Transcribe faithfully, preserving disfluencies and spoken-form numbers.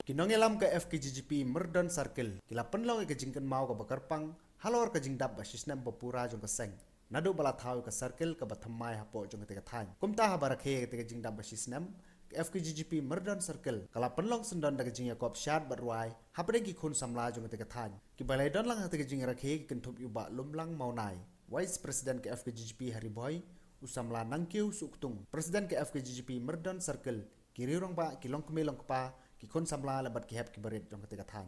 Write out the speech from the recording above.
Ki nongïalam ka F K G G P Myrdon Circle ki la pynlong ïa ka jingkynmaw kaba kyrpang halor ka jingdap ba shisnem ba pura jong ka seng naduh ba la thaw ïa ka circle kaba thymmai hapoh jong katei ka thaiñ. Kumta haba rakhe ïa katei ka jingdap ba shisnem, ka F K G G P Myrdon Circle ka la pynlong syndon da ka jingïakop shad bad rwai hapdeng ki khun samla jong katei ka thaiñ. Kiba la ïadon lang ha katei ka jingrakhe ki kynthup ïa u Bah Lumlang Mawnai, Vice President ka F K G G P ha Ri Bhoi, u samla Nangkiew Sohktung, President ka F K G G P Myrdon Circle, ki riew rangbah, ki longkmie longkpa, ki khun samla lem bad ki hep ki barit jong katei ka thaiñ.